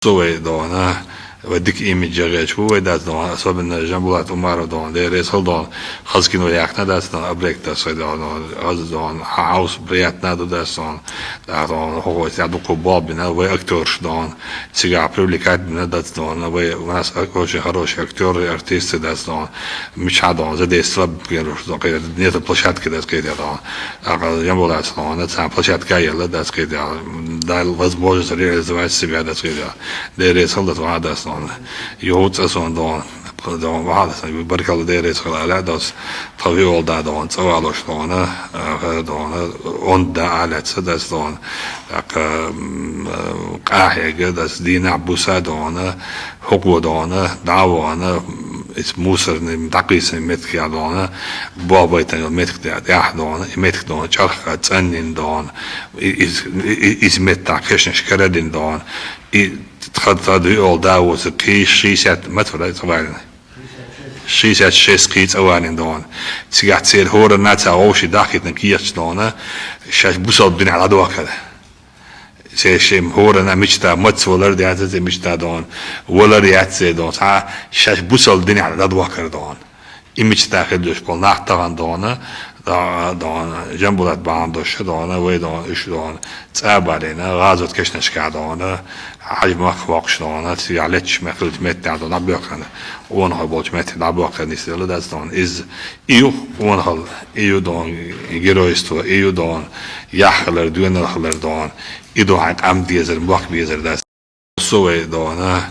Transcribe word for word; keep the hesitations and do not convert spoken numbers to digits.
Со вай дона, вай дика имидж гӀерташ ву вай дац дона, особенно Жамбулат Умаров дона, Дела реза хилда дона, хаза кино яьккхина дац дона, «Абрек» дац вай дона, хаза дона, хьа-, хьовса приятно ду дац дона, да дона, хӀокхо цхьа дукха болх бина, вай актёраш дона, цигахь привлекать бина дац дона, вай, у нас очень хорошие актёры, артисты дац дона, мичахь дона, задействовать бина уж дона, кхетий, нету площадки дац кхетий дона. ТӀаккха Жамбулата дона, цхьа площадка елла дац кхетий, дала возможность реализовать себя дац кхетий. Дела реза хилда вахьа дац дона. ЙовцӀа сон дона. Дона вахьа дац, баркалла Дела реза хила аьлла дац. Тхо виъолда дона, цӀа валуш дона, а, дона, онда аьлла ца дац дона. ТӀаккха, м, къахьега дац, дийнахь буса дона, хӀокхо дона, дӀа а вахана, иза мусорный, дӀакхийсина меттиг дона, бохбайтан йолу меттиг тӀехь дона, и меттиг дона, чӀарх а цӀанйина дона, и-, иза, и-, и-, иза меттахь кешнаш карадина дона, и тха, тха дуьйолу да ву ца кхийша шестьдесят метр цӀа валийна. Шестьдесят шесть кхий цӀа валийна дона. Цигахь церан хӀоранна цхьа вовшийн дахкийтина кехаташ дона, шаьш бусалба динехь дӀадохкар. Церан шен хӀоранна мичахь маца валар дац, церан мичахь дона, валар яц церан дона, цхьа шаьш бусалба динехь дӀадохкар дона. И мичахь хир долуш болу нах тахана дона, да-, дона, Жамбулат бахьана долуш дона, вай дона, уьш дона, цӀа а балийна, гӀазот кешнашкахь дона, Хьажа-Макка воккхуш дона, цигахь летташ мехкалчу меттехь дона, дӀабоьхкина, къонахой болчу меттехь дӀабоьхкина нисделла дац дона. Иза И ю къонахалла, и ю дона геройство, и ю дона яхь хилар, доьналла хилар дона. И ду хьайн къам дезар, мохк безар дац. Со вай дона,